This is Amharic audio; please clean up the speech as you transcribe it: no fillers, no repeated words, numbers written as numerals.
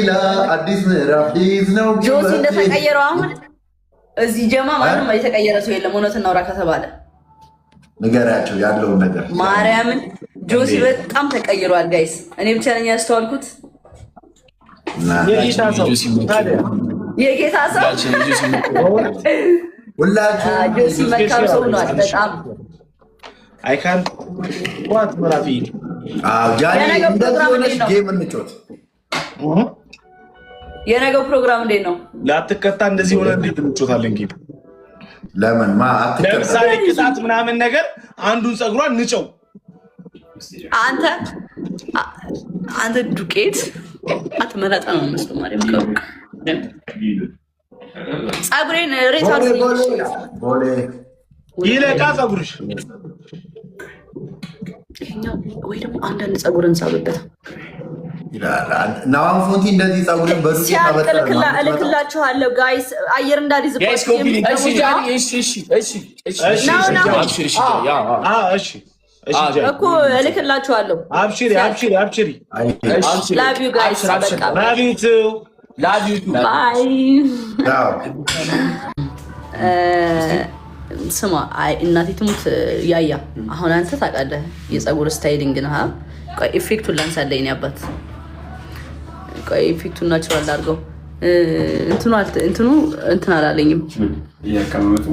ሌላ አዲስ ምዕራፍ ሊይዝ ነው። ጆሲ እንደተቀየረው አሁን እዚህ ጀማ ማንም የተቀየረ ሰው የለም። እውነት እናውራ ከተባለ ንገሪያቸው ያለውን ነገር። ማርያምን ጆሲ በጣም ተቀይሯል guys። እኔ ብቻ ነኝ ያስተዋልኩት? የጌታ ሰው ታዲያ። የጌታ ሰው። ሁላችሁ። ጆሲ መልካም ሰው ሆኗል በጣም። አይ ካን ዋት ምራፊ። ጃኒ የነገው እንደዚህ ፕሮግራም ሆነሽ እንዴት ነው? Game እንጫወት። የነገው ፕሮግራም እንዴት ነው? ላትቀጣ እንደዚህ ሆነ እንዴት እንጮታለን? Game? ለምን ማ አትቀጣም? ለምሳሌ ቅጣት ምናምን ነገር አንዱን ፀጉሯን ንጨው። አንተ ዱቄት አትመላጣ ነው መስሎ ማርያም ከሩቅ ፀጉሬን ሬት ቦሌ። አድርጉኝ። ቦሌ ቦሌ። ይለቃ ፀጉርሽ። ይሄኛው ወይ ደግሞ አንዳንድ ፀጉር እንሳብበት። ይላል ናዋን ፎንቲ እንደዚህ ፀጉርን በዱቄት ሲያልቅ አበጥረህ ነው የምትመጣው። እልክላችኋለሁ guys፣ አየር Guys, እንዳልይዝባችሁ። copy link። እሺ ጃኒ፣ እሺ እሺ እሺ እሺ። እሺ። ናው ናው። አብሽር፣ እሺ ጃኒ፣ አዎ። እሺ እሺ ጃኒ። እኮ እልክላችኋለሁ። አብሽሪ አብሽሪ አብሽሪ። አብሽር። Love you guys። አብሽር፣ አብሽር። በቃ። Love you too. Love you too. Bye. አዎ። ስማ፣ አይ እናቴ ትሙት ያያ፣ አሁን አንተ ታውቃለህ የፀጉር styling ነህ። ቆይ effect ኡን ላንሳለኝ እኔ አባት፣ ቆይ effect ኡን natural አድርገው። እንትኑ እንትን አላለኝም። እያቀማመጡ።